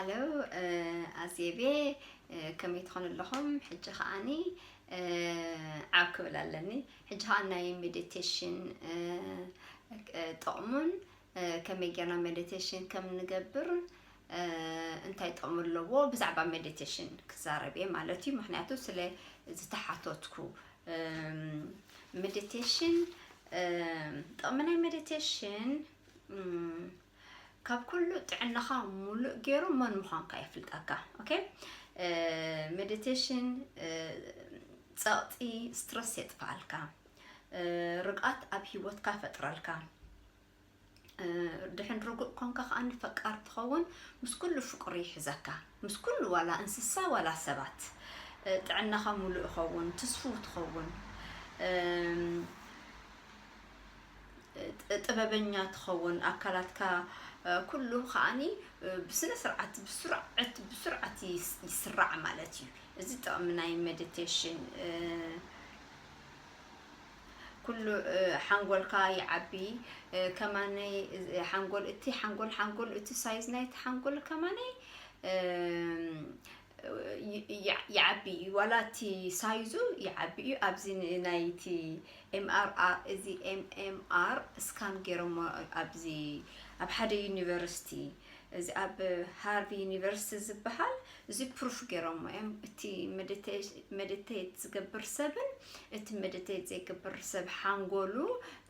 Hello, ኣዜቤ፣ ከመይ ትኾኑ ኣለኹም? ሕጂ ከዓኒ ዓው ክብል ኣለኒ። ሕጂ ከዓ ናይ ሜዲቴሽን ጥቕሙን ከመይ ጌርና ሜዲቴሽን ከም ንገብር እንታይ ጥቕሚ ኣለዎ ብዛዕባ ሜዲቴሽን ክዛረብ እየ ማለት እዩ። ምክንያቱ ስለ ዝተሓተትኩ። ሜዲቴሽን፣ ጥቕሚ ናይ ሜዲቴሽን ካብ ኩሉ ጥዕናኻ ሙሉእ ገይሩ መን ምዃንካ የፍልጠካ። ኦኬ፣ ሜዲቴሽን ጸቕጢ፣ ስትረስ የጥፍኣልካ፣ ርግኣት ኣብ ህይወትካ ፈጥረልካ። ድሕን ርጉእ ኮንካ ከኣ ፈቃር ትኸውን፣ ምስ ኩሉ ፍቅሪ ይሕዘካ፣ ምስ ኩሉ ዋላ እንስሳ ዋላ ሰባት። ጥዕናኻ ሙሉእ ይኸውን፣ ትስፉው ትኸውን። ጥበበኛ ትኸውን፣ ኣካላትካ ኩሉ ከዓኒ ብስነ ስርዓት ብስርዓት ብስርዓት ይስራዕ ማለት እዩ። እዚ ጥቕሚ ናይ ሜዲቴሽን። ኩሉ ሓንጎልካ ይዓቢ። ከማነይ ሓንጎል እቲ ሓንጎል ሓንጎል እቲ ሳይዝ ናይቲ ሓንጎል ከማነይ ይዓቢ እዩ። ዋላ እቲ ሳይዙ ይዓቢ እዩ። ኣብዚ ናይቲ ኤምኣር እዚ ኤምኤምኣር ስካን ገይሮሞ ኣብዚ ኣብ ሓደ ዩኒቨርሲቲ እዚ ኣብ ሃርቪ ዩኒቨርሲቲ ዝበሃል እዚ ፕሩፍ ገይሮሞ እዮም። እቲ ሜዲቴት ዝገብር ሰብን እቲ ሜዲቴት ዘይገብር ሰብ ሓንጎሉ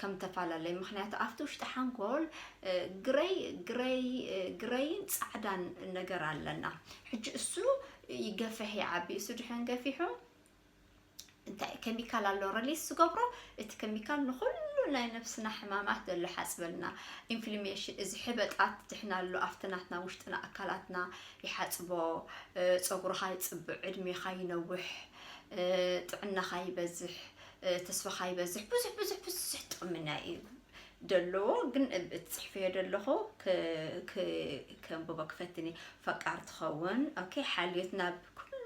ከም ተፈላለየ። ምክንያቱ ኣብቲ ውሽጢ ሓንጎል ግረይ ግረይ ግረይን ፃዕዳን ነገር ኣለና። ሕጂ እሱ ይገፍሕ ይዓቢ። እሱ ድሕን ገፊሑ እንታይ ኬሚካል ኣሎ ሪሊስ ዝገብሮ፣ እቲ ኬሚካል ንኩሉ ናይ ነብስና ሕማማት ዘሎ ሓፅበልና፣ ኢንፍሊሜሽን፣ እዚ ሕበጣት ድሕና ኣሎ ኣብቲ ናትና ውሽጥና ኣካላትና ይሓፅቦ። ፀጉርኻ ይፅብዕ፣ ዕድሜኻ ይነውሕ፣ ጥዕናኻ ይበዝሕ፣ ተስፋኻ ይበዝሕ። ብዙሕ ብዙሕ ብዙሕ ጥቕሚ ናይ ደለዎ፣ ግን እብ-፣ እትጽሕፍዮ ደለኹ ክ-፣ ክ-፣ ከንብቦ ክፈትን እየ። ፈቃር ትኸውን። ኦኬ፣ ሓልዮት ናብ ኩሉ፣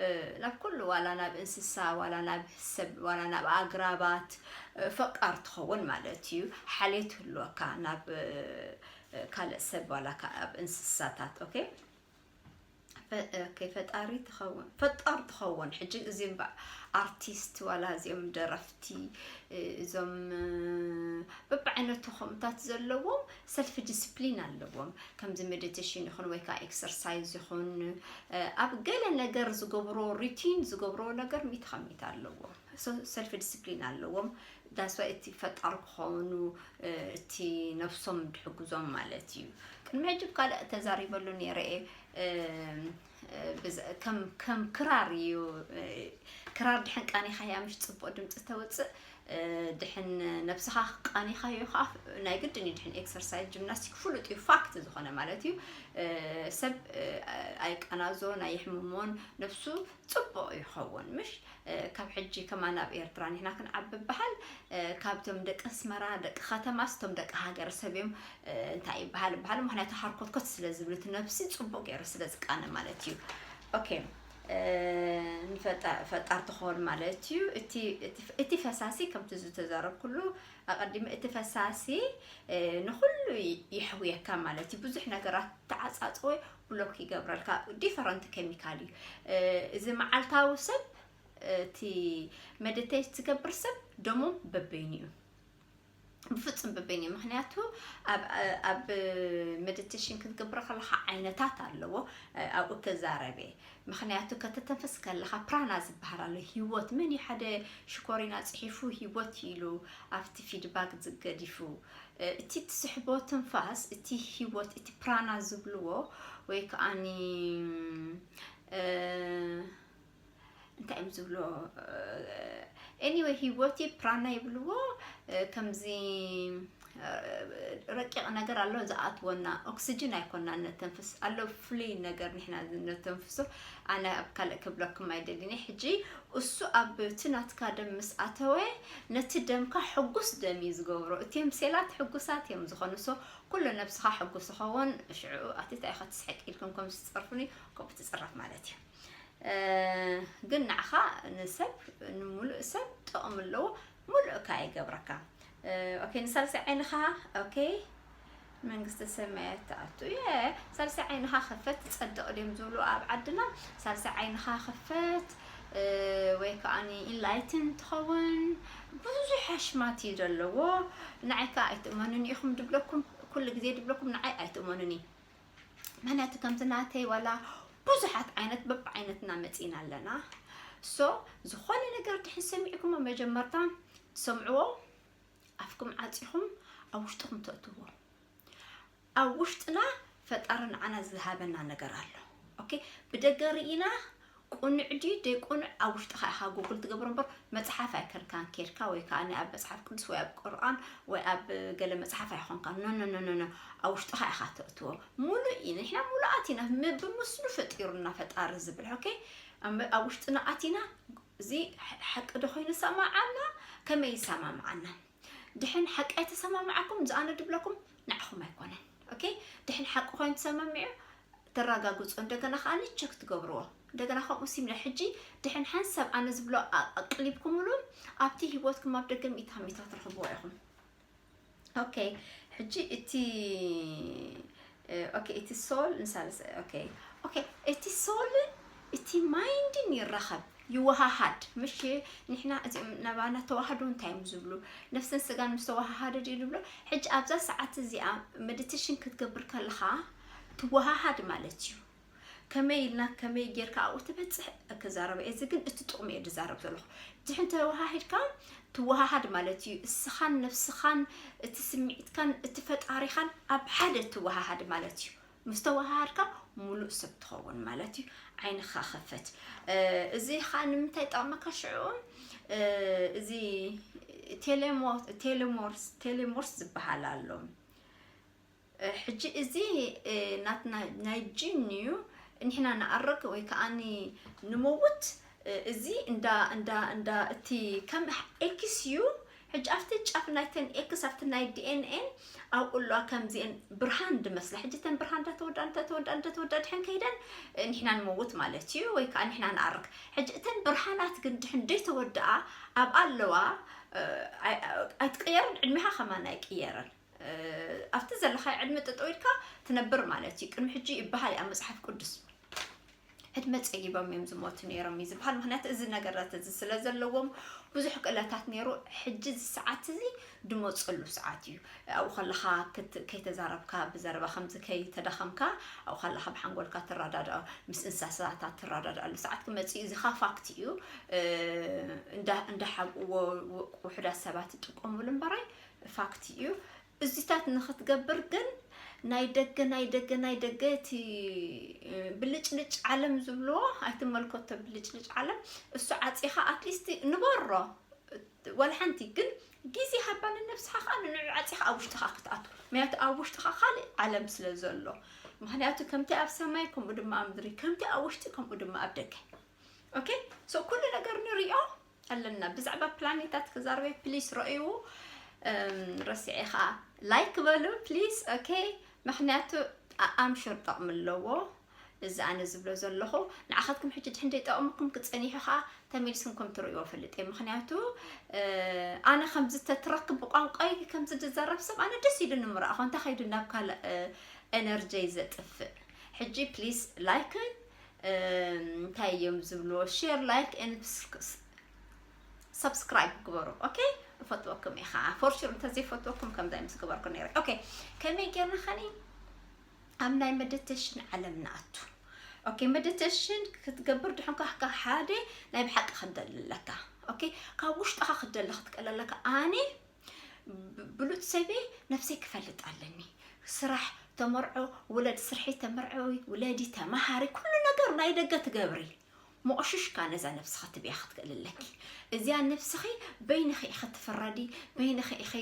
እ፣ ናብ ኩሉ፣ ዋላ ናብ እንስሳ፣ ዋላ ናብ ሰብ፣ ዋላ ናብ ኣግራባት፣ እ፣ ፈቃር ትኸውን ማለት እዩ። ሓልዮት ህልወካ ናብ፣ እ፣ ካልእ ሰብ፣ ዋላ ካብ እንስሳታት። ኦኬ። ፈ-፣ ኦኬ፣ ፈጣሪ ትኸውን፣ ፈጣር ትኸውን። ሕጂ እዚ እምባ-፣ ኣርቲስት ዋላ እዚኦም ደረፍቲ፣ እ፣ እዞም፣ እ፣ በብዓይነቱ ከምኡታት ዘለዎም ሰልፍ ዲስፕሊን ኣለዎም። ከምዚ ሜዲቴሽን ይኹን ወይ ከዓ ኤክሰርሳይዝ ይኹን፣ እ፣ ኣብ ገለ ነገር ዝገብሮ ሩቲን ዝገብሮ ነገር ሚእቲ ካብ ሚእቲ ኣለዎም። ሶ-፣ ሰልፍ ዲስፕሊን ኣለዎም። ዳስ ዋይ እቲ ፈጣር ክኾኑ፣ እ፣ እቲ ነብሶም ድሕግዞም ማለት እዩ። ቅድሚ ሕጂ ካልእ ተዛሪበሉ ነይረ እየ። እ፣ እ፣ ብዛ-፣ ከም፣ ከም ክራር እዩ። እ፣ ክራር ድሕን ቃኒኻያ ምሽ ጽቡቕ ድምጺ ተውጽእ። እ፣ ድሕን ነብስኻ ቃኒኻዮ ከዓ ናይ ግድን እዩ። ድሕን ኤክሰርሳይዝ ጂምናስቲክ ፍሉጥ እዩ፣ ፋክት ዝኾነ ማለት እዩ። እ፣ ሰብ፣ እ፣ ኣይቀናዞን ኣይሕምሞን፣ ነብሱ ጽቡቕ ይኸውን ምሽ? እ፣ ካብ ሕጂ ከማን ኣብ ኤርትራ ንሕና ክንዓቢ በሃል፣ እ፣ ካብቶም ደቂ ኣስመራ፣ ደቂ ከተማስ፣ እቶም ደቂ ሃገረሰብ እዮም፣ እ፣ እንታይ ይበሃል ይበሃል፣ ምኽንያቱ ሃርኮትኮት ስለ ዝብል እቲ ነብሲ ጽቡቕ ገይሩ ስለ ዝቃነ ማለት እዩ። ኦኬ፣ እ፣ ንፈጣ-፣ ፈጣር ትኸውን ማለት እዩ። እቲ፣ እቲ፣ እቲ ፈሳሲ ከምቲ ዝተዛረብኩሉ ኣቐዲመ፣ እቲ ፈሳሲ፣ እ፣ ንኹሉ ይ-፣ የሕውየካ ማለት እዩ። ብዙሕ ነገራት ተዓጻጽወ ብሎክ ይገብረልካ። ዲፈረንት ኬሚካል እዩ። እ፣ እዚ መዓልታዊ ሰብ እቲ ሜዲቴት ዝገብር ሰብ ደሞም በበይኑ እዩ። ብፍጹም በበይኑ እዩ። ምኽንያቱ ኣብ፣ ኣብ ሜዲቴሽን ክትገብር ከለኻ ዓይነታት ኣለዎ። ኣብኡ ክዛረብ እየ። ምኽንያቱ ከተተንፍስ ከለኻ ፕራና ዝበሃል ኣሎ። ህይወት መን እዩ ሓደ ሽኮሪና ጽሒፉ ህይወት ኢሉ ኣብቲ ፊድባክ ዝገዲፉ። እቲ ትስሕቦ ትንፋስ፣ እቲ ህይወት፣ እቲ ፕራና ዝብልዎ ወይ ከዓኒ፣ እ፣ እንታይ እዮም ዝብሎ? ኤኒወይ፣ ህይወት እዩ፣ ፕራና ይብልዎ። እ፣ ከምዚ፣ እ፣ ረቂቕ ነገር ኣሎ ዝኣትወና፣ ኦክስጅን ኣይኮና እነተንፍስ፣ ኣሎ ፍሉይ ነገር ንሕና እነተንፍሶ። ኣነ ኣብ ካልእ ክብለኩም ኣይደልን እየ። ሕጂ እሱ ኣብ እቲ ናትካ ደም ምስ ኣተወ፣ ነቲ ደምካ ሕጉስ ደም እዩ ዝገብሮ። እቲኦም ሴላት ሕጉሳት እዮም ዝኾኑ። ሶ፣ ኩሉ ነብስኻ ሕጉስ ይኸውን። ሽዑ ኣቲ እንታይ ኢኻ ትስሕቅ ኢልኩም ከም ዝትጸርፉኒ፣ ከምኡ ትጽረፍ ማለት እዩ። እ፣ ግን ንዓኻ ንሰብ፣ ንምሉእ ሰብ ጥቕሚ ኣለዎ። ሙሉእ እካ ይገብረካ። እ፣ ኦኬ፣ ንሳልሳይ ዓይንኻ፣ ኦኬ፣ መንግስተ ሰማያት ትኣቱ። የ ሳልሳይ ዓይንኻ ክፈት ትጸድቕ ድዮም ዝብሉ ኣብ ዓድና? ሳልሳይ ዓይንኻ ክፈት፣ እ፣ ወይ ከዓኒ ኢንላይትን ትኸውን። ብዙሕ ኣሽማት እዩ ዘለዎ። ንዓይ ከኣ ኣይትእመኑኒ ኢኹም ድብለኩም፣ ኩሉ ግዜ ድብለኩም፣ ንዓይ ኣይትእመኑኒ። ምክንያቱ ከምዚ ናተይ ዋላ ብዙሓት ዓይነት በብዓይነትና መጺና ኣለና። ሶ ዝኾነ ነገር ድሕን ሰሚዕኩሞ መጀመርታ ትሰምዕዎ፣ ኣፍኩም ዓጺኹም ኣብ ውሽጥኹም ተእትዎ። ኣብ ውሽጥና ፈጣሪ ንዓና ዝሃበና ነገር ኣሎ። ኦኬ፣ ብደገ ርኢና ቁኑዕ ድዩ ደይ ቁኑዕ ኣብ ውሽጥኻ ኢኻ ጉግል ትገብሮ እምበር፣ መጽሓፍ ኣይከድካን ኬድካ ወይ ከኣ ኣብ መጽሓፍ ቅዱስ ወይ ኣብ ቁርኣን ወይ ኣብ ገለ መጽሓፍ ኣይኾንካን። ኖ ኖ ኖ ኖ ኖ፣ ኣብ ውሽጥኻ ኢኻ ተእትዎ። ሙሉእ ኢና፣ ንሕና ሙሉኣት ኢና። ም- ብምስሉ ፈጢሩና ፈጣሪ ዝብል። ኦኬ፣ ኣብ ኣብ ውሽጥና ኣቲና እዚ ሓ- ሓቂ ዶ ኮይኑ ይሰማዓና? ከመይ ይሰማማዓና? ድሕን ሓቂ ኣይተሰማማዓኩም፣ ዝኣነ ድብለኩም ንዓኹም ኣይኮነን። ኦኬ፣ ድሕን ሓቂ ኮይኑ ተሰማሚዑ ተረጋግጾ፣ እንደገና ከኣ ቸክ ትገብርዎ። እንደገና ከምኡ ሲምለ ሕጂ ድሕን ሓንሳብ ኣነ ዝብሎ ኣ- ኣቅሊብኩምሉ፣ ኣብቲ ህይወትኩም ኣብ ደገ ሚእታ ሚእታ ትረኽብዎ ኢኹም። ኦኬ፣ ሕጂ እቲ እ፣ ኦኬ፣ እቲ ሶል ንሳልስ ኦኬ፣ ኦኬ፣ እቲ ሶል እቲ ማይንድን ይራኸብ፣ ይወሃሃድ። ምሽ ንሕና እዚኦም ናባና ተዋህዶ እንታይ እዮም ዝብሉ? ነፍስን ስጋን ምስ ተዋሃሃደ ድዩ ዝብሉ? ሕጂ ኣብዛ ሰዓት እዚኣ ሜዲቴሽን ክትገብር ከለኻ ትወሃሃድ ማለት እዩ። ከመይ ኢልና ከመይ ጌርካ ኣብኡ ትበጽሕ ክዛረብ እየ። እዚ ግን እቲ ጥቕሚ እየ ዝዛረብ ዘለኹ። ድሕን ተወሃሂድካ ትወሃሃድ ማለት እዩ። እስኻን ነፍስኻን እቲ ስምዒትካን እቲ ፈጣሪኻን ኣብ ሓደ ትወሃሃድ ማለት እዩ። ምስ ተወሃሃድካ ሙሉእ ሰብ ትኸውን ማለት እዩ። ዓይንኻ ኸፈት። እ፣ እዚ ኸኣ ንምንታይ ጠቕመካ ሽዑ? እ፣ እዚ ቴሌሞ- ቴሌሞርስ ቴሌሞርስ ዝበሃል ኣሎ። እ፣ ሕጂ እዚ እ፣ ናትና ናይ ጅን እዩ። ንሕና ንኣርግ ወይ ከኣኒ ንመውት። እ፣ እዚ እንዳ እንዳ እንዳ እቲ ከም ኤክስ እዩ። ሕጂ ኣብቲ ጫፍ ናይተን ኤክስ ኣብቲ ናይ ዲኤንኤን ኣብኡ ኣለዋ ከምዚአን ብርሃን ድመስላ። ሕጂ እተን ብርሃን እንዳተወዳ እንዳተወዳ እንዳተወዳ ድሕን ከይደን እ፣ ንሕና ንመውት ማለት እዩ ወይ ከዓ ንሕና ንኣርግ። ሕጂ እተን ብርሃናት ግን ድሕን ደይተወድኣ ኣብኣ ኣለዋ። እ፣ ኣይ- ኣይትቅየርን፣ ዕድሜኻ ከማን ኣይቅየርን። እ፣ ኣብቲ ዘለኻዮ ዕድመ ጠጠው ኢልካ ትነብር ማለት እዩ። ቅድሚ ሕጂ ይበሃል እዩ ኣብ መጽሓፍ ቅዱስ። ዕድመ ጸጊቦም እዮም ዝሞቱ ነይሮም እዩ ዝበሃል። ምኽንያቱ እዚ ነገራት እዚ ስለ ዘለዎም ብዙሕ ክእለታት ነይሩ። ሕጂ እዚ ሰዓት እዚ ድመጸሉ ሰዓት እዩ። ኣብኡ ከለኻ ክት- ከይተዛረብካ ብዘረባ ከምዚ ከይተዳኸምካ ኣብኡ ከለኻ ብሓንጎልካ ትረዳድኦ፣ ምስ እንስሳታት ትረዳድኣሉ ሰዓት ክመጽእ እዩ። እዚ ኸ ፋክት እዩ። እ፣ እንዳ- እንዳሓብእዎ ውሑዳት ሰባት ይጥቀሙሉ እምበራይ ፋክት እዩ። እዚታት ንኽትገብር ግን ናይ ደገ ናይ ደገ ናይ ደገ እቲ ብልጭልጭ ዓለም ዝብልዎ ኣይትመልከቶ። ብልጭልጭ ዓለም እሱ ዓፂኻ ኣትሊስት ንበሮ ወላ ሓንቲ ግን ግዜ ሃባ ንነብስኻ ከዓ ንንዑ ዓፂኻ ኣብ ውሽጥኻ ክትኣቱ። ምክንያቱ ኣብ ውሽጥኻ ካልእ ዓለም ስለ ዘሎ። ምክንያቱ ከምቲ ኣብ ሰማይ ከምኡ ድማ ኣብ ምድሪ፣ ከምቲ ኣብ ውሽጢ ከምኡ ድማ ኣብ ደገ። ኦኬ፣ ሶ ኩሉ ነገር ንሪኦ ኣለና። ብዛዕባ ፕላኔታት ክዛረበ ፕሊስ ረእዩ ረሲዐ ከዓ ላይክ በሉ ፕሊስ። ኦኬ፣ ምክንያቱ ኣምሹር ጠቕሚ ኣለዎ እዚ ኣነ ዝብሎ ዘለኹ። ንዓኻትኩም ሕጂ ድሕን ደይጠቕምኩም ክፀኒሑ ከዓ ተመሊስኩም ከም ትርእይዎ ፈልጥ እየ። ምክንያቱ ኣነ ከምዚ ተትረክብ ብቋንቋይ ከምዚ ዝዛረብ ሰብ ኣነ ደስ ኢሉ ንምረኣኹ እንታይ ከይዱ ናብ ካልእ ኤነርጂ ዘጥፍእ። ሕጂ ፕሊስ ላይክን እንታይ እዮም ዝብልዎ ሼር ላይክ ሰብስክራይብ ግበሩ። ኦኬ፣ እፈትወኩም እየ ከዓ ፎር ሹር እንተዘይፈትወኩም ከምዛ ምስ ገበርኩ ነይረ። ኦኬ፣ ከመይ ጌርና ኸኒ ኣብ ናይ መዲቴሽን ዓለም ንኣቱ? ኦኬ፣ መዲቴሽን ክትገብር ድሕን ካህካ ሓደ ናይ ብሓቂ ክትደሊ ኣለካ። ኦኬ፣ ካብ ውሽጥኻ ክትደሊ ክትቀል ኣለካ። ኣነ ብ- ብሉፅ ሰበይ ነብሰይ ክፈልጥ ኣለኒ። ስራሕ ተመርዖ ውለድ፣ ስርሒ ተመርዖ ውለዲ፣ ተመሃሪ፣ ኩሉ ነገር ናይ ደገ ትገብሪ። መቑሽሽካ ነዛ ነብስኻ ትብያ ክትክእል ኣለኪ። እዚኣ ነብስኺ በይንኺ ኢኺ ትፍረዲ፣ በይንኺ ኢኺ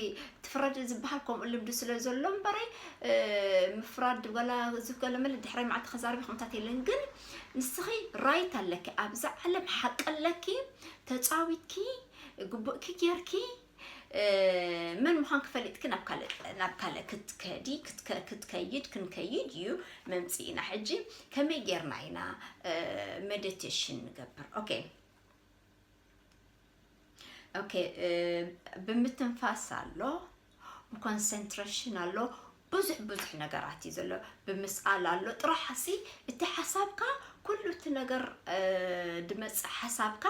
ትፍረዲ ዝበሃል ከምኡ ልምዲ ስለ ዘሎ እምበረይ እ፣ ምፍራድ ወላ ዝገለመለ ድሕራይ መዓልቲ ከዛርቢ ከምታት የለን። ግን ንስኺ ራይት ኣለኪ፣ ኣብዛ ዓለም ሓቂ ኣለኪ። ተፃዊትኪ ግቡእኪ ጌርኪ እ፣ መን ምዃንኪ ፈሊጥኪ ናብ ካልእ ናብ ካልእ ክትከዲ ክትከ- ክትከይድ ክንከይድ እዩ መምፅኢና። ሕጂ ከመይ ጌርና ኢና እ፣ ሜዲቴሽን ንገብር? ኦኬ፣ ኦኬ፣ እ፣ ብምትንፋስ ኣሎ፣ ብኮንሰንትሬሽን ኣሎ፣ ብዙሕ ብዙሕ ነገራት እዩ ዘሎ። ብምስኣል ኣሎ። ጥራሕ ሲ እቲ ሓሳብካ፣ ኩሉ እቲ ነገር ድመፅእ ሓሳብካ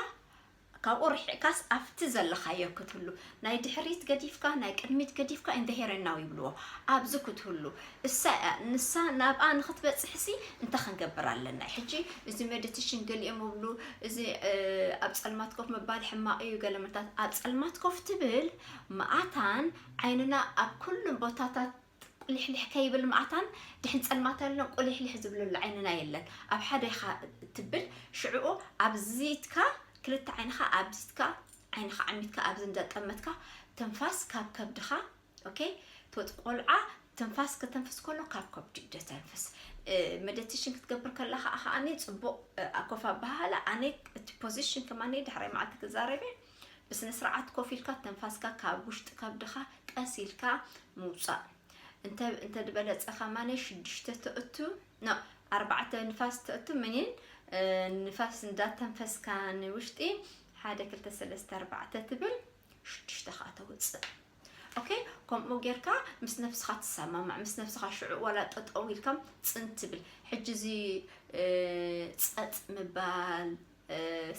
ካብኡ ርሒቕካስ ኣብቲ ዘለኻዮ ክትህሉ፣ ናይ ድሕሪት ገዲፍካ ናይ ቅድሚት ገዲፍካ in the here and now ይብልዎ። ኣብዚ ክትህሉ እሳ እያ። ንሳ ናብኣ ንክትበፅሕ ሲ እንታይ ክንገብር ኣለና? ሕጂ እዚ ሜዲቴሽን ገሊኦም ይብሉ፣ እዚ ኣብ ፀልማት ኮፍ ምባል ሕማቕ እዩ፣ ገለ መታት ኣብ ፀልማት ኮፍ ትብል መኣታን ዓይንና ኣብ ኩሉም ቦታታት ቁሊሕሊሕ ከይብል መኣታን ድሕን ፀልማት ኣለን ቁሊሕሊሕ ዝብለሉ ዓይንና የለን። ኣብ ሓደ ኢኻ ትብል ሽዕኡ ኣብዚትካ ክልተ ዓይንኻ ኣብዚትካ ዓይንኻ ዓሚትካ ኣብዚ እንዳጠመትካ ትንፋስ ካብ ከብድኻ okay ትወጥ ቆልዓ ትንፋስ ከተንፍስ ከሎ ካብ ከብዲ ደተንፍስ። መዲቴሽን ክትገብር ከላ ከዓ ከዓኒ ፅቡቅ ኣኮፍ ኣበሃህላ ኣነ እቲ ፖዚሽን ከማኒ ድሕራይ መዓልቲ ክዛረብ እየ። ብስነ ስርዓት ኮፍ ኢልካ ተንፋስካ ካብ ውሽጢ ከብድኻ ቀስ ኢልካ ምውፃእ። እንተ እንተ ዝበለፀ ከማኒ ሽዱሽተ ተእቱ no ኣርባዕተ ንፋስ ተእቱ ምኒን ንፋስ እንዳተንፈስካ ንውሽጢ ሓደ ክልተ ሰለስተ ኣርባዕተ ትብል ሽዱሽተ ከዓ ተውፅእ። okay ከምኡ ጌርካ ምስ ነብስኻ ትሰማማዕ ምስ ነብስኻ ሽዑ ዋላ ጠጠው ኢልካ ፅን ትብል። ሕጂ እዚ ፀጥ ምባል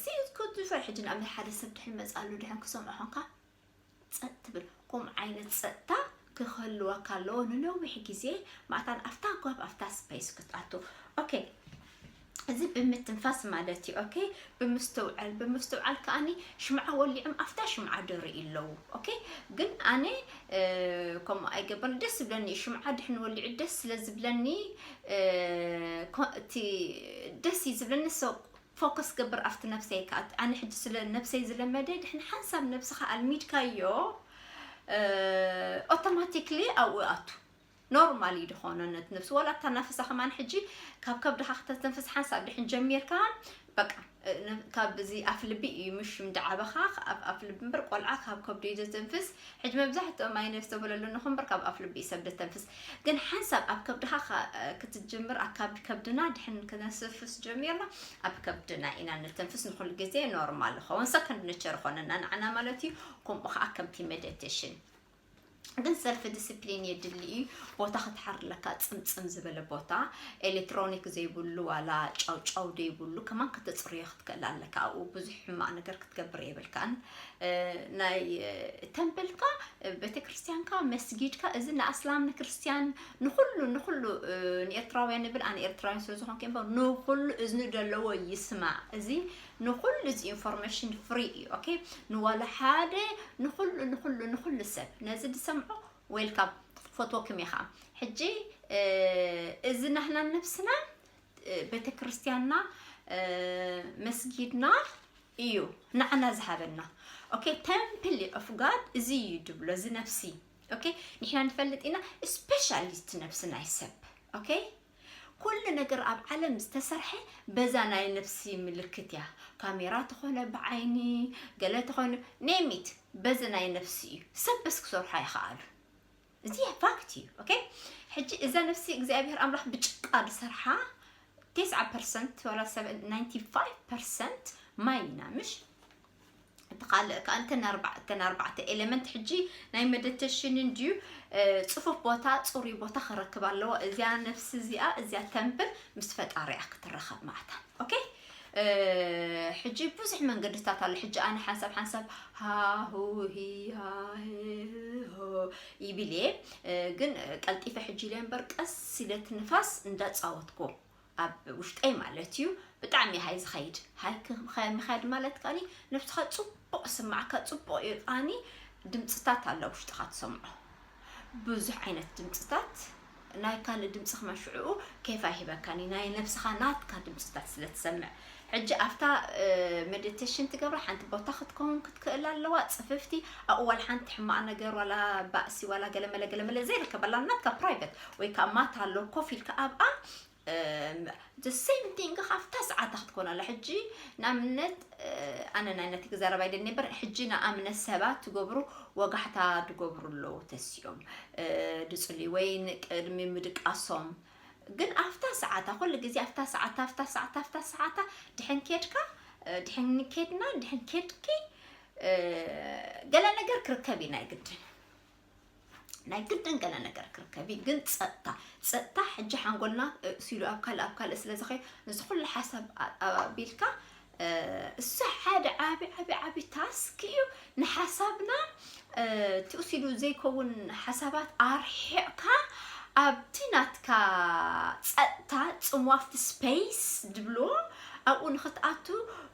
ሲዝኮትፈር ሕጂ ንኣብነት ሓደ ሰብ ድሕን መፅኣሉ ድሕን ክሰምዖ ኾንካ ፀጥ ትብል። ከምኡ ዓይነት ፀጥታ ክህልወካ ኣለዎ ንነዊሕ ግዜ ማእታን ኣብታ ጓብ ኣብታ ስፔስ ክትኣቱ። okay እዚ ብምትንፋስ ማለት እዩ። okay ብምስትውዓል ብምስትውዓል ከኣኒ ሽምዓ ወሊዖም ኣብታ ሽምዓ ደርኢ ኣለዉ። okay ግን ኣነ ከምኡ ኣይገብርን። ደስ ዝብለኒ እዩ ሽምዓ ድሕን ወሊዑ ደስ ስለ ዝብለኒ እቲ ደስ እዩ ዝብለኒ። so focus ገብር ኣብቲ ነብሰይ ከኣ ኣነ ሕጂ ስለ ነብሰይ ዝለመደ ድሕን ሓንሳብ ነብስኻ ኣልሚድካዮ automatically ኣብኡ ኣቱ normal እዩ ዝኾነ ነት ነብሲ ዋላ እታ ናፈሳ ከማን ሕጂ ካብ ከብድኻ ክተተንፍስ ሓንሳብ ድሕን ጀሚርካ በቃ ካብ እዚ ኣፍ ልቢ እዩ ምሽ እንዳዓበኻ ኣፍ ልቢ እምበር ቆልዓ ካብ ከብዱ እዩ ዘተንፍስ። ሕጂ መብዛሕትኦም ኣይነፍስ ተበለሉ ንኹምበር ካብ ኣፍ ልቢ እዩ ሰብ ደተንፍስ። ግን ሓንሳብ ኣብ ከብድኻ ክትጅምር ኣካብ ከብድና ድሕን ክነስፍስ ጀሚርና ኣብ ከብድና ኢና ንተንፍስ ንኹሉ ግዜ normal ኸውን second nature ኾነና ንዓና ማለት እዩ። ከምኡ ከዓ ከምቲ meditation ግን self discipline የድሊ እዩ። ቦታ ክትሓር ኣለካ ፅምፅም ዝበለ ቦታ ኤሌክትሮኒክ ዘይብሉ ዋላ ጫውጫው ዘይብሉ ከማን ከተፅርዮ ክትክእል ኣለካ ኣብኡ ብዙሕ ሕማቕ ነገር ክትገብር የብልካን። ናይ ተምፕልካ ቤተክርስትያንካ መስጊድካ እዚ ንኣስላም ንክርስትያን ንኩሉ ንኩሉ ንኤርትራውያን ንብል ኣነ ኤርትራውያን ስለ ዝኾንኩ እምበር ንኩሉ እዝኒ ዘለዎ ይስማዕ። እዚ ንኩሉ እዚ information free እዩ። okay ንዋላ ሓደ ንኩሉ ንኩሉ ንኩሉ ሰብ ነዚ ዝሰምዖ welcome ፈትወኩም ኢኻ። ሕጂ እዚ ናህና ነብስና ቤተክርስትያንና መስጊድና እዩ ንዓና ዝሃበና። okay temple of God እዚ እዩ ድብሎ እዚ ነብሲ። okay ንሕና ንፈልጥ ኢና specialist ነብሲ ናይ ሰብ። okay ኩሉ ነገር ኣብ ዓለም ዝተሰርሐ በዛ ናይ ነብሲ ምልክት እያ። ካሜራ ተኾነ ብዓይኒ ገለ ተኾነ name it በዚ ናይ ነብሲ እዩ። ሰብ በስ ክሰርሖ ኣይኸኣሉ። እዚ fact እዩ። okay ሕጂ እዛ ነብሲ እግዚኣብሔር ኣምላኽ ብጭቃ ዝሰርሓ ተስዓ percent ዋላ ninety five percent ማይ ኢና ምሽ እቲ ካልእ ከዓ እንተን ኣርባዕተ ኤሌመንት ሕጂ ናይ መደተሽን እንድዩ ፅፉፍ ቦታ ፅሩይ ቦታ ክረክብ ኣለዎ። እዚኣ ነፍሲ እዚኣ እዚኣ ተምብል ምስ ፈጣሪያ ክትረኸብ ማዕታ። okay ሕጂ ብዙሕ መንገድታት ኣሎ። ሕጂ ኣነ ሓንሳብ ሓንሳብ ሃሁ ሂ ሃ ሆ ይብል እየ። ግን ቀልጢፈ ሕጂ ኢለ እምበር ቀስ ኢለ እቲ ንፋስ እንዳፃወትኩ ኣብ ውሽጠይ ማለት እዩ። ብጣዕሚ ሃይ ዝኸይድ ሃይ ምኻድ ማለት ከኒ ነብስኻ ፅቡቕ ስማዕካ ፅቡቕ እዩ። ኣኒ ድምፅታት ኣሎ ውሽጥኻ ትሰምዖ ብዙሕ ዓይነት ድምፅታት ናይ ካልእ ድምፂ ክመሽዕኡ ኬፍ ኣይህበካኒ ናይ ነብስኻ ናትካ ድምፅታት ስለ ትሰምዕ። ሕጂ ኣብታ መዲቴሽን ትገብራ ሓንቲ ቦታ ክትከውን ክትክእል ኣለዋ ፅፍፍቲ ኣብኡ ዋላ ሓንቲ ሕማቕ ነገር ዋላ ባእሲ ዋላ ገለመለ ገለመለ ዘይርከበላ ናትካ ፕራይቨት ወይ ከዓ ማታ ኣሎ ኮፍ ኢልካ ኣብኣ the same thing ካብታ ሰዓታ ክትኮን ኣላ። ሕጂ ንኣብነት ኣነ ናይ ነቲ ክዛረብ ኣይደሊ ነበር። ሕጂ ንኣብነት ሰባት ትገብሩ ወጋሕታ ድገብሩ ኣለዉ ተሲኦም ድፅሊ ወይ ንቅድሚ ምድቃሶም ግን ኣብታ ሰዓታ ኩሉ ግዜ ኣብታ ሰዓታ ኣብታ ሰዓታ ኣብታ ሰዓታ ድሕን ኬድካ ድሕን ኬድና ድሕን ኬድኪ ገለ ነገር ክርከብ ኢና ግድን። ናይ ግድን ገለ ነገር ክርከብ እዩ። ግን ጸጥታ፣ ጸጥታ ሕጂ ሓንጎልና፣ እ፣ ሲሉ ኣብ ካልእ፣ ኣብ ካልእ ስለ ዝኸ-፣ ነዚ ኩሉ ሓሳብ ኣ-፣ ኣቢልካ፣ እ፣ እሱ ሓደ ዓቢ፣ ዓቢ፣ ዓቢ ታስክ እዩ። ንሓሳብና፣ እ፣ ትኡ ሲሉ ዘይከውን ሓሳባት ኣርሒቕካ ኣብቲ ናትካ ጸጥታ፣ ጽምዋ ኣብቲ ስፔስ ድብሎ ኣብኡ ንኽትኣቱ፣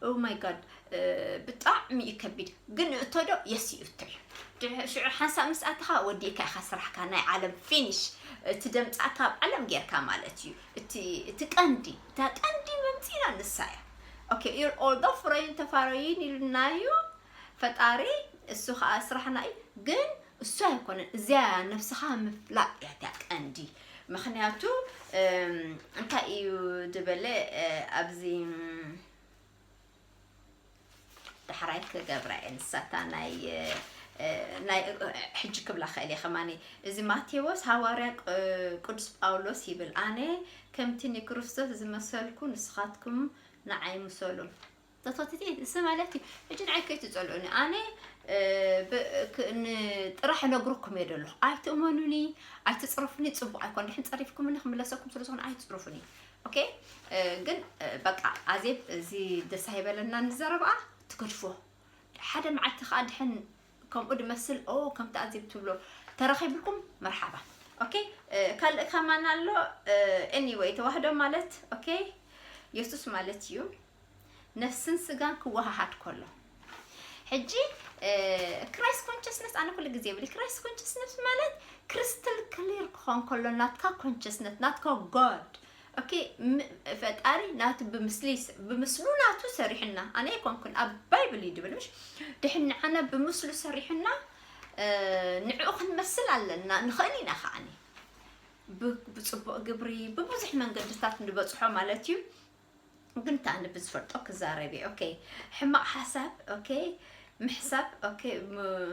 ኦ ማይ ጋድ፣ እ፣ ብጣዕሚ እዩ ከቢድ። ግን እቶ ዶ የስ እዩ እቶ እዩ። ድሕ-፣ ሽዑ ሓንሳብ ምስ ኣተኻ ወዲእካ ኢኻ ስራሕካ፣ ናይ ዓለም ፊኒሽ። እቲ ደምጻካ ኣብ ዓለም ጌርካ ማለት እዩ። እቲ፣ እቲ ቀንዲ፣ እታ ቀንዲ መምጺና ንሳ እያ። ኦኬ፣ you're all the foreign ተፋረይን ኢልናዩ ፈጣሪ፣ እሱ ኸኣ ስራሕና እዩ። ግን እሱ ኣይኮነን፣ እዚያ ነብስኻ ምፍላጥ እያ እታ ቀንዲ። ምኽንያቱ፣ እም፣ እንታይ እዩ ድበለ፣ እ፣ ኣብዚ፣ እም፣ ዳሕራይ ክገብራ እየ ንሳታ ናይ፣ እ፣ ናይ፣ እ፣ ሕጂ ክብላ ክእል እየ ከማኒ። እዚ ማቴዎስ ሃዋርያ ቅ-፣ ቅዱስ ጳውሎስ ይብል፣ "ኣነ ከምቲ ንክርስቶስ ዝመሰልኩ ንስኻትኩም ንዓይ ምሰሉ።" ተፈትቲ፣ እዚ ማለት እዩ። ሕጂ ንዓይ ከይትጸልኡኒ። ኣነ፣ እ፣ ብ-፣ ክ-፣ ን-፣ ጥራሕ እነግረኩም እየ ዘለኹ። ኣይትእመኑኒ፣ ኣይትጽረፉኒ፣ ጽቡቕ ኣይኮን። ድሕን ጸሪፍኩምኒ ክምለሰኩም ስለ ዝኾነ ኣይትጽረፉኒ። ኦኬ? እ፣ ግን፣ እ፣ በቃ፣ ኣዜብ፣ እዚ ደስ ኣይበለና ንዘረብኣ፣ ትገድፎ። ሓደ መዓልቲ ከኣ ድሕን ከምኡ ድመስል፣ ኦ፣ ከምቲ ኣዜብ ትብሎ ተረኺብልኩም፣ መርሓባ። ኦኬ፣ እ፣ ካልእ ከማን ኣሎ። እ፣ ኤኒወይ፣ ተዋህዶ ማለት፣ ኦኬ፣ የሱስ ማለት እዩ። ነፍስን ስጋን ክወሃሃድ ከሎ። ሕጂ፣ እ፣ ክራይስት ኮንሽስነስ፣ ኣነ ኩሉ ግዜ ይብል፣ ክራይስት ኮንሽስነስ ማለት ክሪስትል ክሊር ክኾን ከሎ ናትካ ኮንሽስነት፣ ናትካ ጎድ። ኦኬ፣ ም-፣ ፈጣሪ ናቱ ብምስሊ ስ-፣ ብምስሉ ናቱ ሰሪሑና። ኣነ ኣይኮንኩን፣ ኣብ ባይብል እዩ ድብል፣ ምሽ? ድሕን ንዓና ብምስሉ ሰሪሑና፣ እ፣ ንዕኡ ክንመስል ኣለና፣ ንኽእል ኢና ከዓኒ። ብ-፣ ብጽቡቕ ግብሪ፣ ብብዙሕ መንገድታት ንበጽሖ ማለት እዩ። ግን እታ ኣነ ብዝፈልጦ ክዛረብ እየ። ኦኬ፣ ሕማቕ ሓሳብ፣ ኦኬ፣ ምሕሳብ፣ ኦኬ፣ ም-፣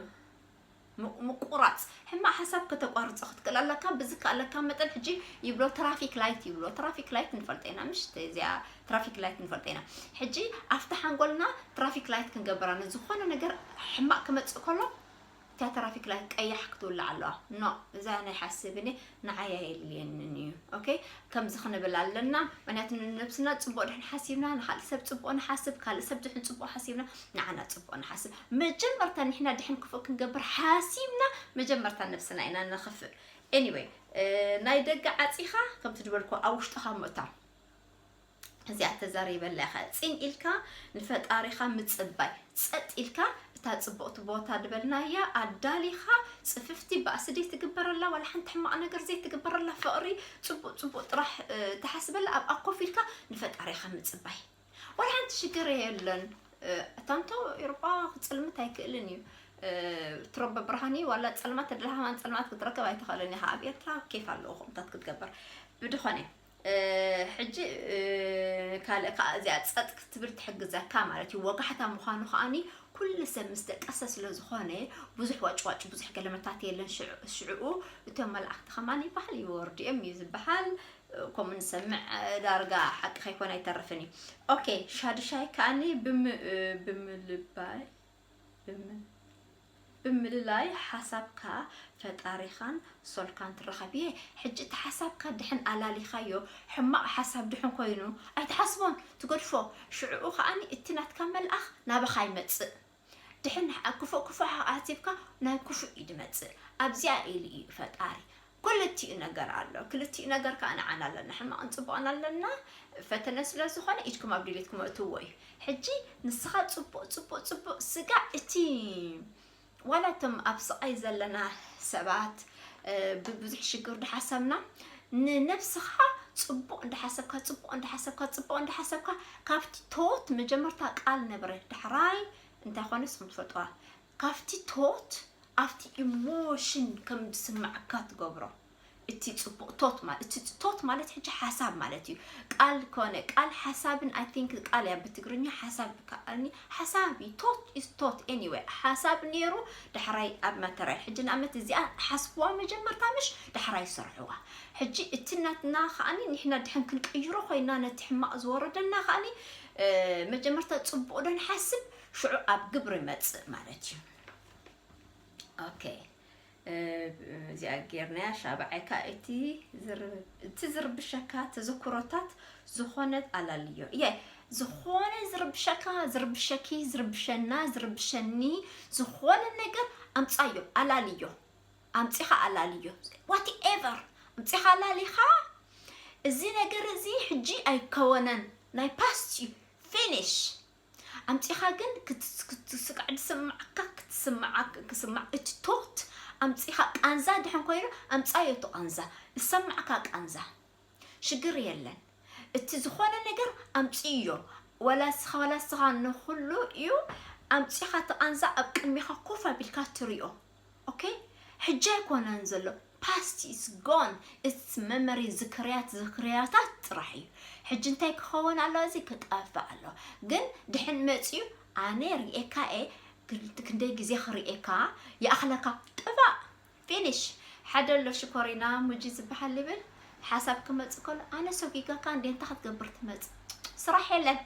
ም-፣ ምቁራጽ። ሕማቕ ሓሳብ ከተቋርጾ ክትክእል ኣለካ። ብዝከኣለካ መጠን ሕጂ ይብሎ ትራፊክ ላይት ይብሎ። ትራፊክ ላይት ንፈልጦ ኢና፣ ምሽ? እዚኣ ትራፊክ ላይት ንፈልጦ ኢና። ሕጂ ኣብቲ ሓንጎልና ትራፊክ ላይት ክንገብራ፣ ንዝኾነ ነገር ሕማቕ ክመጽእ ከሎ፣ እታ ትራፊክ ላይት ቀያሕ ክትውላዕ ኣለዋ። ኖ፣ እዛ ናይ ሓስብ እኔ ንዓይ ኣየድልየንን እዩ። ኦኬ? ከምዚ ክንብል ኣለና። ምክንያቱ ንነብስና ጽቡቕ ድሕን ሓሲብና፣ ንኻልእ ሰብ ጽቡቕ ንሓስብ፣ ካልእ ሰብ ድሕን ጽቡቕ ሓሲብና፣ ንዓና ጽቡቕ ንሓስብ። መጀመርታ ንሕና ድሕን ክፉእ ክንገብር ሓሲብና፣ መጀመርታ ነብስና ኢና ነኽፍእ። ኤኒወይ፣ እ፣ ናይ ደገ ዓጺኻ፣ ከምቲ ዝበልኩ፣ ኣብ ውሽጥኻ ምእታው። እዚኣ ተዛሪበላ ኢኻ። ጽን ኢልካ ንፈጣሪኻ ምጽባይ። ጸጥ ኢልካ እታ ጽቡቕቲ ቦታ ድበልናያ ኣዳሊኻ፣ ጽፍፍቲ ባእሲ ዘይትግበረላ፣ ዋላ ሓንቲ ሕማቕ ነገር ዘይትግበረላ፣ ፍቕሪ፣ ጽቡቕ ጽቡቕ ጥራሕ፣ እ፣ ትሓስበላ፣ ኣብኣ ኮፍ ኢልካ ንፈጣሪኻ ምጽባይ። ዋላ ሓንቲ ሽግር የለን። እ፣ እታንቶ ኤውሮጳ ክጽልምት ኣይክእልን እዩ። እ፣ ትረበ ብርሃን እዩ፣ ዋላ ጸልማት ተደለኻ ከማን ጸልማት ክትረክብ ኣይትኽእልን ኢኻ። ኣብ ኤርትራ ኬፍ ኣለዎ ከምታት ክትገብር። ብድኾነ፣ እ፣ ሕጂ፣ እ፣ ካልእ ከኣ እዚኣ ጸጥ ክትብል ትሕግዘካ ማለት እዩ። ወጋሕታ ምዃኑ ከኣኒ ኩሉ ሰብ ምስ ደቀሰ ስለ ዝኾነ ብዙሕ ዋጭዋጭ፣ ብዙሕ ገለመታት የለን። ሽዑ-፣ ሽዑኡ እቶም መላእኽቲ ከማን ይበሃል ይወርዱ እዮም እዩ ዝበሃል። ከምኡ ንሰምዕ፣ ዳርጋ ሓቂ ከይኮነ ኣይተርፍን እዩ። ኦኬ፣ ሻዱሻይ ከኣኒ ብም-፣ ብምልባይ፣ ብም-፣ ብምልላይ ሓሳብካ ፈጣሪኻን ሶልካን ትራኸብ። እየ፣ ሕጂ እቲ ሓሳብካ ድሕን ኣላሊኻዮ፣ ሕማቕ ሓሳብ ድሕን ኮይኑ፣ ኣይትሓስቦን፣ ትገድፎ። ሽዕኡ ከኣኒ እቲ ናትካ መልኣኽ ናባኻ ይመጽእ። ድሕን ክፉእ ክፉእ ሓሲብካ ናይ ክፉእ እዩ ድመጽእ። ኣብዚኣ ኢሉ እዩ ፈጣሪ። ክልቲኡ ነገር ኣሎ። ክልቲኡ ነገር ከኣ ንዓና ኣለና። ሕማቕን ጽቡቕን ኣለና። ፈተነ ስለ ዝኾነ ኢድኩም ኣብ ድሌትኩም እእትዎ እዩ። ሕጂ ንስኻ ጽቡቕ፣ ጽቡቕ፣ ጽቡቕ ስጋዕ እቲ ዋላ እቶም ኣብ ስቓይ ዘለና ሰባት፣ እ፣ ብብዙሕ ሽግር ድሓሰብና፣ ንነብስኻ ጽቡቕ እንዳሓሰብካ፣ ጽቡቕ እንዳሓሰብካ፣ ጽቡቕ እንዳሓሰብካ፣ ካብቲ ቶት መጀመርታ ቃል ነበረ፣ ዳሕራይ እንታይ ኮነ ንስኹም ትፈልጥዋ። ካብቲ ቶት ኣብቲ ኢሞሽን ከም ዝስምዓካ ትገብሮ። እቲ ጽቡቕ ቶት ማ-፣ እቲ ቶት ማለት ሕጂ ሓሳብ ማለት እዩ። ቃል ኮነ፣ ቃል ሓሳብን፣ I think ቃል እያ ብትግርኛ፣ ሓሳብ ከኣኒ፣ ሓሳብ እዩ፣ ቶት is ቶት። ኤኒወይ፣ ሓሳብ ነይሩ፣ ዳሕራይ ኣብ ማተርያል። ሕጂ ንኣብነት እዚኣ ሓስብዋ መጀመርታ፣ ምሽ ዳሕራይ ሰርሕዋ። ሕጂ እቲ ናትና ከኣኒ ንሕና ድሕን ክንቅይሮ ኮይና ነቲ ሕማቕ ዝወረደና ከኣኒ፣ እ፣ መጀመርታ ጽቡቕ ዶ ንሓስብ፣ ሽዑ ኣብ ግብሪ ይመጽእ ማለት እዩ። ኦኬ። እዚኣ ጌርናያ ሻብዓይካ እቲ ዝር- እቲ ዝርብሸካ ተዘክሮታት ዝኾነ ኣላልዮ እየ ዝኾነ ዝርብሸካ ዝርብሸኪ ዝርብሸና ዝርብሸኒ ዝኾነ ነገር ኣምፃዮ ኣላልዮ ኣምፂኻ ኣላልዮ whatever ኣምፂኻ ኣላሊኻ እዚ ነገር እዚ ሕጂ ኣይከወነን ናይ past እዩ finish ኣምፂኻ ግን ክትስቃዕ ዝስምዓካ ክትስምዓ ክስማዕ እቲ thought ኣምፂኻ ቃንዛ ድሕን ኮይኑ ኣምፃዮ እቲ ቃንዛ ዝሰማዕካ ቃንዛ ሽግር የለን እቲ ዝኾነ ነገር ኣምፅዮ ወላ ስኻ ወላ ስኻ ንኩሉ እዩ ኣምፂኻ እቲ ቃንዛ ኣብ ቅድሚኻ ኮፍ ኣቢልካ ትሪኦ okay ሕጂ ኣይኮነን ዘሎ past is gone it's memory ዝክርያት ዝክርያታት ጥራሕ እዩ ሕጂ እንታይ ክኸውን ኣሎ እዚ ክጠፍእ ኣሎ ግን ድሕን መፅዩ ኣነ ሪኤካ እየ ክንደይ ግዜ ክሪኤካ ይኣኽለካ ጥፋእ finish ሓደ ኣሎ ሽኮሪና ሙጂ ዝበሃል ይብል ሓሳብ ክመፅ ከሎ ኣነ ሰጊጋካ እንዴ እንታይ ክትገብር ትመፅ ስራሕ የለን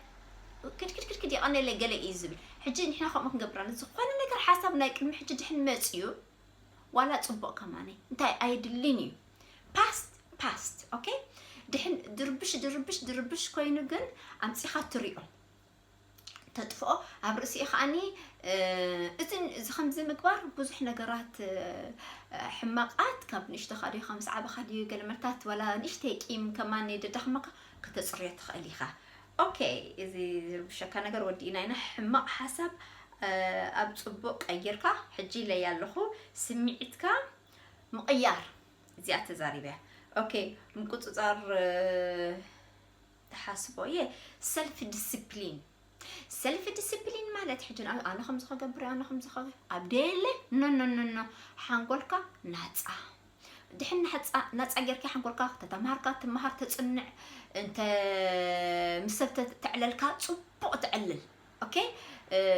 ክድክድክድክድ የቐነለ ገለ እዩ ዝብል ሕጂ ንሕና ከምኡ ክንገብር ኣለና ዝኾነ ነገር ሓሳብ ናይ ቅድሚ ሕጂ ድሕን መፅዩ ዋላ ፅቡቕ ከማነ እንታይ ኣይድልን እዩ past past okay ድሕን ድርብሽ ድርብሽ ድርብሽ ኮይኑ ግን ኣምፂኻ ትሪኦ ተጥፍኦ ኣብ ርእሲኡ ከዓኒ እዚ ከምዚ ምግባር ብዙሕ ነገራት ሕማቃት ካብ ንእሽተኻ ድዩ ካብ ምስ ዓበኻ ድዩ ገለመልታት ወላ ንእሽተይ ቂም ከማን ደዳኽመካ ከተፅርዮ ትኽእል ኢኻ okay እዚ ዝርብሸካ ነገር ወዲእና ኢና ሕማቕ ሓሳብ ኣብ ፅቡቕ ቀይርካ ሕጂ ኢለያ ኣለኹ ስምዒትካ ምቕያር እዚኣ ተዛሪበያ okay ምቁፅፃር ትሓስቦ እየ self discipline self discipline ማለት ሕጂ ኣነ ከምዚ ከገብር ኣነ ከምዚ ኣብ ደየለ no no no no ሓንጎልካ ናፃ ድሕን ናፃ ጌርካ ሓንጎልካ ተተምሃርካ ትምሃር ተፅንዕ እንተ ምስ ሰብ ተዕለልካ ፅቡቕ ትዕልል okay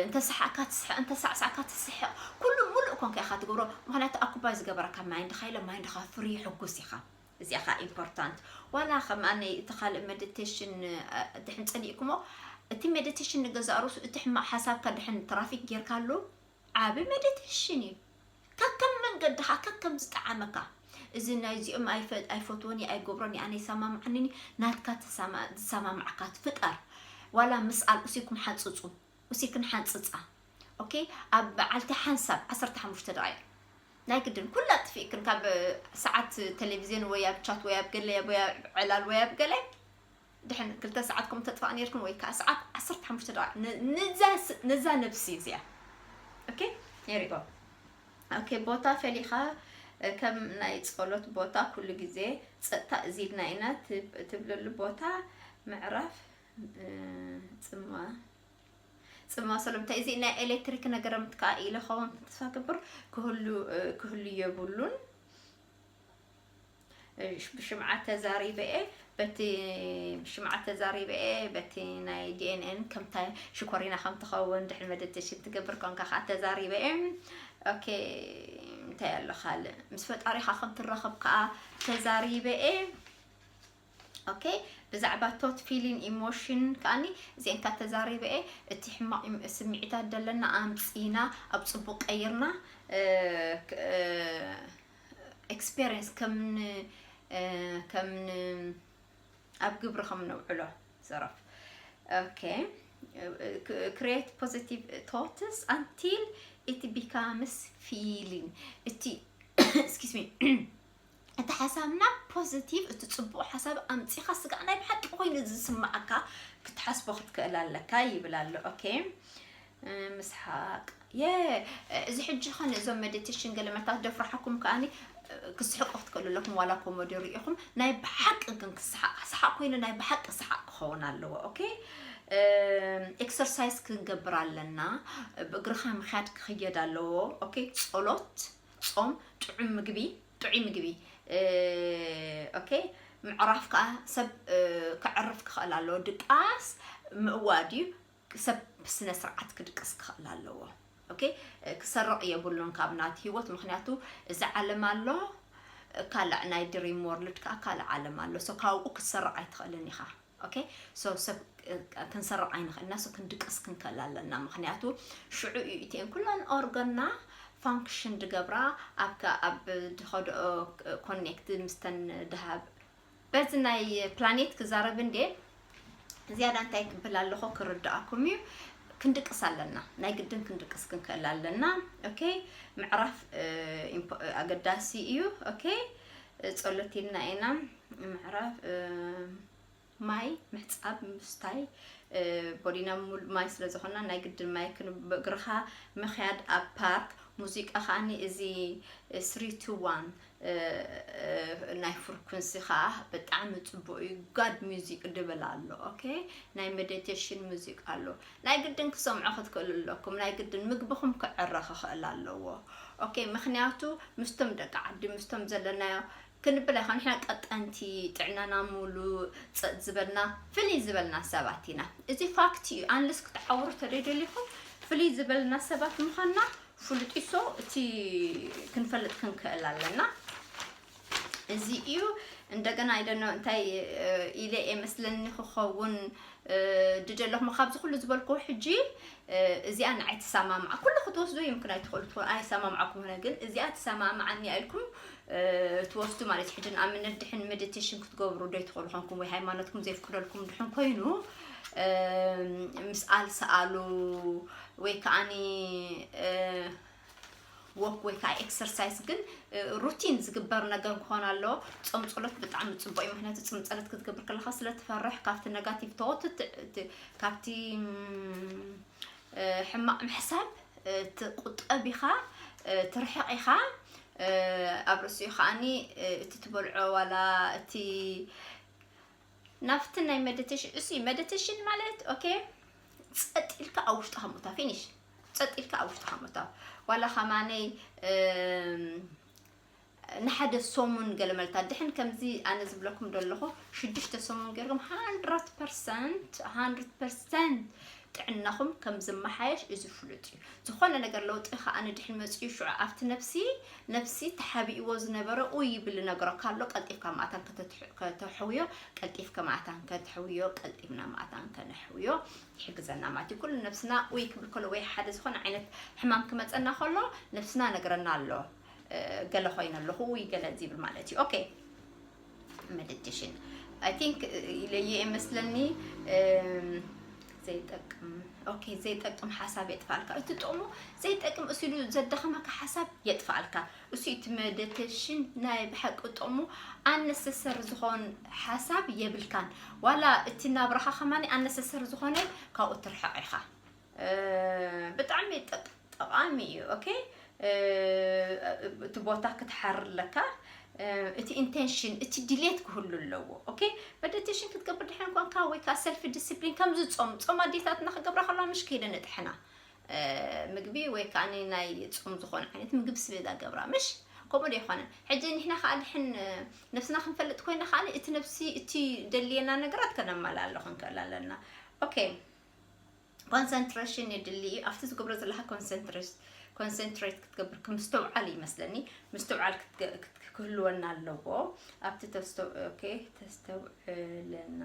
እንተ ሰሓቅካ ትስሕቅ እንተ ሳዕሳዕካ ትስሕቅ ኩሉ ሙሉእ ኮንካ ኢካ ትገብሮ ምክንያቱ ኣኩባይ ዝገበረካ ማይንድካ ኢለ ማይንድካ ፍሪ ሕጉስ ኢካ እዚኣ ከዓ important ዋላ ከም ኣነ እቲ ካልእ meditation ድሕን ፀሊእኩሞ እቲ meditation ንገዛእ ርእሱ እቲ ሕማቅ ሓሳብካ ድሕን traffic ጌርካሉ ዓቢ meditation እዩ ከከም መንገድኻ ከከም ዝጠዓመካ እዚ ናይዚኦም ኣይፈትዎን እየ ኣይገብሮን እየ ኣነ ይሰማምዓንን እዩ ናትካ ዝሰማምዓካ ትፍጠር ዋላ ምስኣል ኡሲኩም ሓፅፁ ኡሲክን ሓንፅፃ okay ኣብ በዓልቲ ሓንሳብ ዓሰርተ ሓሙሽተ ደቂቅ ናይ ግድን ኩላ ጥፊእክን ካብ ሰዓት ቴሌቪዝን ወይ ኣብ ቻት ወይ ኣብ ገለ ወይ ኣብ ዕላል ወይ ኣብ ገለ ድሕን ክልተ ሰዓት ከም ተጥፋእ ነርክን ወይ ከዓ ሰዓት ዓሰርተ ሓሙሽተ ደቂቅ ንዛ ነብሲ እዚኣ okay here we go okay ቦታ ፈሊኻ ከም ናይ ጸሎት ቦታ ኩሉ ግዜ ጸጥታ እዚልና ኢና ትብለሉ ቦታ ምዕራፍ ጽማ ጽማ ሰሎም እንታይ እዚ ናይ ኤሌክትሪክ ነገር ምትካ ኢለ ኸውን ተስፋ ገብር ክህሉ ክህሉ የብሉን ብሽምዓ ተዛሪበ እየ በቲ ብሽምዓ ተዛሪበ እየ በቲ ናይ ዲኤንኤን ከምታ ሽኮሪና ከም ትኸውን ድሕሪ መደተሽን ትገብር ኮንካ ከዓ ተዛሪበ እየ okay እንታይ ኣሎ ካልእ ምስ ፈጣሪኻ ከም ትራኸብ ከዓ ተዛሪበ እየ okay ብዛዕባ thought feeling emotion ከዓኒ እዚአን ካብ ተዛሪበ እየ እቲ ሕማቕ ስምዒታት ዘለና ኣምፂና ኣብ ፅቡቅ ቀይርና experience ከም ከም ኣብ ግብሪ ከም ነውዕሎ ዘረፍ okay create positive thoughts until it becomes feeling እቲ excuse me እቲ ሓሳብና positive እቲ ፅቡቅ ሓሳብ ኣምፂኻ ስጋዕ ናይ ብሓቂ ኮይኑ ዝስማዓካ ክትሓስቦ ክትክእል ኣለካ ይብል ኣሎ okay ምስሓቅ የ እዚ ሕጂ ኸን እዞም ሜዲቴሽን ገለመታት ደፍርሓኩም ከኣኒ ክስሕቁ ክትክእሉ ኣለኩም ዋላ ኮመዲ ሪኢኹም ናይ ብሓቂ ግን ክስሓቅ ሰሓቅ ኮይኑ ናይ ብሓቂ ሰሓቅ ክኸውን ኣለዎ okay ኤክሰርሳይዝ ክንገብር ኣለና ብእግርኻ ምኽያድ ክኽየድ ኣለዎ okay ጸሎት ጾም ጥዑም ምግቢ ጥዑይ ምግቢ okay ምዕራፍ ከዓ ሰብ ከዕርፍ ክኽእል ኣለዎ ድቃስ ምእዋድ እዩ ሰብ ብስነ ስርዓት ክድቅስ ክኽእል ኣለዎ okay ክሰርቕ የብሉን ካብ ናቲ ህይወት ምክንያቱ እዚ ዓለም ኣሎ ካልዕ ናይ ድሪም ወርልድ ከዓ ካልዕ ዓለም ኣሎ so ካብኡ ክትሰርቕ ኣይትኽእልን ኢኻ okay so ሰብ ክንሰርቕ ኣይንኽእልና so ክንድቅስ ክንክእል ኣለና ምክንያቱ ሽዑ እዩ እቲአን ኩለን ኦርገንና function ድገብራ ኣብ ከ ኣብ ድኸድኦ connect ምስተን ድሃብ በዚ ናይ ፕላኔት ክዛረብ እንዴ ዝያዳ እንታይ ክብል ኣለኹ ክርዳኣኩም እዩ። ክንድቅስ ኣለና፣ ናይ ግድን ክንድቅስ ክንክእል ኣለና። ኦኬ፣ ምዕራፍ ኣገዳሲ እዩ። ኦኬ፣ ጸሎት ኢልና ኢና። ምዕራፍ ማይ ምሕጻብ ምስታይ፣ ቦዲና ሙሉ ማይ ስለ ዝኾና ናይ ግድን ማይ ክንብእግርኻ ምኽያድ ኣብ ፓርክ ሙዚቃ ከዓኒ እዚ ስሪ ቱ ዋን ናይ ፍርኩንሲ ከዓ ብጣዕሚ ጽቡቅ እዩ። ጋድ ሚዚክ ድብል ኣሎ። ኦኬ፣ ናይ ሜዲቴሽን ሙዚቃ ኣሎ። ናይ ግድን ክሰምዖ ክትክእሉ ኣለኩም። ናይ ግድን ምግብኹም ክዕረ ክኽእል ኣለዎ። ኦኬ፣ ምክንያቱ ምስቶም ደቂ ዓዲ ምስቶም ዘለናዮ ክንብል ኣይኮን ንሕና ቀጠንቲ ጥዕናና ሙሉ ጸጥ ዝበልና ፍልይ ዝበልና ሰባት ኢና። እዚ ፋክት እዩ። ኣንልስ ክትዓውሩ ተደይደሊኹም ፍልይ ዝበልና ሰባት ምዃንና ፍሉጥ እዩ። So እቲ ክንፈልጥ ክንክእል ኣለና። እዚ እዩ። እንደገና ኣይደኖ እንታይ ኢለ እየ መስለኒ ክኸውን ድደለኹም ካብዚ ኩሉ ዝበልኩ ሕጂ እዚኣ ንዓይ ትሰማምዓ ኩሉ ክትወስዱ ይምክን ኣይትኽእሉ ትኾኑ ኣይሰማምዓኩም ሆነ ግን እዚኣ ትሰማምዓኒ ኢልኩም ትወስዱ ማለት ሕጂ ንኣብነት ድሕን ሜዲቴሽን ክትገብሩ ዶ ይትኽእሉ ኾንኩም ወይ ሃይማኖትኩም ዘይፍቅደልኩም ድሕን ኮይኑ ምስኣል ሰኣሉ ወይ ከዓኒ ወክ ወይ ከዓ ኤክሰርሳይዝ ግን ሩቲን ዝግበር ነገር ክኾን ኣለዎ። ጾም ጸሎት ብጣዕሚ ጽቡቅ እዩ። ምክንያቱ ጾም ጸሎት ክትገብር ከለካ ስለ ትፈርሕ ካብቲ negative thought ካብቲ ሕማቅ ምሕሳብ ትቁጠብ ኢኻ፣ ትርሕቅ ኢኻ። ኣብ ርእሲኡ ከዓኒ እቲ ትበልዖ ዋላ እቲ ናብቲ ናይ ሜዲቴሽን እሱ ሜዲቴሽን ማለት ኦኬ ጸጥ ኢልካ ኣብ ውሽጥኻ ምእታው ፊኒሽ ጸጥ ኢልካ ኣብ ውሽጥኻ ምእታው ዋላ ከማነይ ንሓደ ሰሙን ገለ መልታ ድሕን ከምዚ ኣነ ዝብለኩም ዘለኹ ሽዱሽተ ሰሙን ገይርኩም ሃንድረድ ፐርሰንት ሃንድረድ ፐርሰንት ጥዕናኹም ከም ዝመሓየሽ እዚ ፍሉጥ እዩ። ዝኾነ ነገር ለውጢ ከኣ ንድሕን መጺኡ ሽዑ ኣብቲ ነብሲ ነብሲ ተሓቢእዎ ዝነበረ ኡይ ይብል ነገረካ ኣሎ ቀልጢፍካ ማእታን ከተሕውዮ ቀልጢፍካ ማእታን ከተሕውዮ ቀልጢፍና ማእታን ከነሕውዮ ይሕግዘና ማለት እዩ። ኩሉ ነብስና ኡይ ክብል ከሎ ወይ ሓደ ዝኾነ ዓይነት ሕማም ክመጸና ከሎ ነብስና ነግረና ኣሎ ገለ ኮይነ ኣለኹ ኡይ ገለ ዝብል ማለት እዩ። ኦኬ meditation I think ኢለየ ይመስለኒ ዘይጠቅም ኦኬ ዘይጠቅም ሓሳብ የጥፋልካ። እቲ ጥቕሙ ዘይጠቅም እሱ ኢሉ ዘዳኸመካ ሓሳብ የጥፋልካ። እሱ እቲ ሜዲቴሽን ናይ ብሓቂ ጥቕሙ ኣነሰሰር ዝኾን ሓሳብ የብልካን ዋላ እቲ ናብራኻ ከማኒ ኣነሰሰር ዝኾነ ካብኡ ትርሕቕ ኢኻ። ብጣዕሚ ጠቃሚ እዩ። ኦኬ እቲ ቦታ ክትሓር ኣለካ። እቲ ኢንቴንሽን እቲ ድሌት ክህሉ ኣለዎ። ኦኬ መዲቴሽን ክትገብር ድሕን ኮንካ ወይ ከዓ ሰልፍ ዲስፕሊን ከምዚ ጾም ጾም ኣዴታትና ክገብራ ከለዋ ምሽ ከይደ ንጥሕና ምግቢ ወይ ከዓ ናይ ጾም ዝኾነ ዓይነት ምግቢ ስለ ዛገብራ ምሽ ከምኡ ዶ ይኮነን። ሕጂ ንሕና ከዓ ድሕን ነብስና ክንፈልጥ ኮይና ከዓ እቲ ነብሲ እቲ ደልየና ነገራት ከነማላሎ ክንክእል ኣለና። ኦኬ ኮንሰንትሬሽን የድሊ እዩ። ኣብቲ ዝገብሮ ዘለካ ኮንሰንትሬት ኮንሰንትሬት ክትገብር ምስትውዓል ይመስለኒ። ምስትውዓል ክህልወና ኣለዎ። ኣብቲ ተስተውዕለና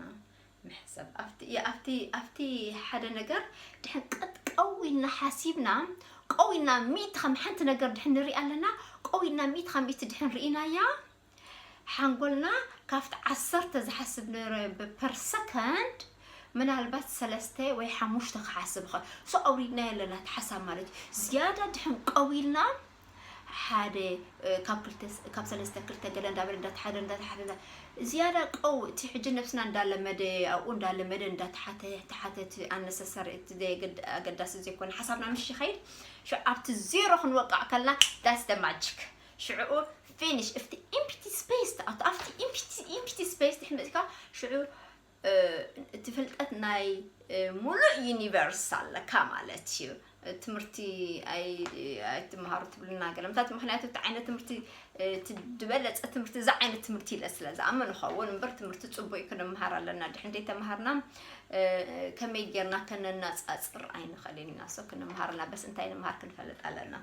ምሕሰብ ኣብቲ ኣብቲ ኣብቲ ሓደ ነገር ድሕን ቀጥ ቀው ኢልና ሓሲብና ቀው ኢልና ሚእቲ ከም ሓንቲ ነገር ድሕን ንርኢ ኣለና። ቀው ኢልና ሚእቲ ከም ሚእቲ ድሕን ርኢናያ ሓንጎልና ካብቲ ዓሰርተ ዝሓስብ ነበረ per second ምናልባት ሰለስተ ወይ ሓሙሽተ ክሓስብ ይኽእል። So ኣውሪድናዮ ኣለና እቲ ሓሳብ ማለት እዩ። ዝያዳ ድሕን ቀው ኢልና ሓደ ካብ ክልተ ካብ ሰለስተ ክልተ ገለ እንዳበለ እንዳተሓደ እንዳተሓደ ዝያዳ ቀው እቲ ሕጂ ነብስና እንዳለመደ ኣብኡ እንዳለመደ እንዳተሓተ ተሓተ እቲ ኣነሰሰሪ እቲ ኣገዳሲ ዘይኮነ ሓሳብና ምሽ ይኸይድ። ሽዑ ኣብቲ ዜሮ ክንወቃዕ ከለና that's the magic ሽዕኡ finish ኣብቲ empty space ትኣቱ ኣብቲ empty space ድሕን መፅካ ሽዑ እቲ ፍልጠት ናይ ሙሉእ ዩኒቨርስ ኣለካ ማለት እዩ። ትምህርቲ ኣይትምሃሩ ትብልና ገለምታት ምክንያቱ እቲ ዓይነት ትምህርቲ ዝበለፀ ትምህርቲ እዚ ዓይነት ትምህርቲ ኢለ ስለ ዝኣምን ይኸውን እምበር ትምህርቲ ፅቡቅ ክንምሃር ኣለና ድሕን ደይ ተምሃርና ከመይ ጌርና ከነናፃፅር ኣይንኽእልን ኢና so ክንምሃር ኣለና በስ እንታይ ንምሃር ክንፈልጥ ኣለና።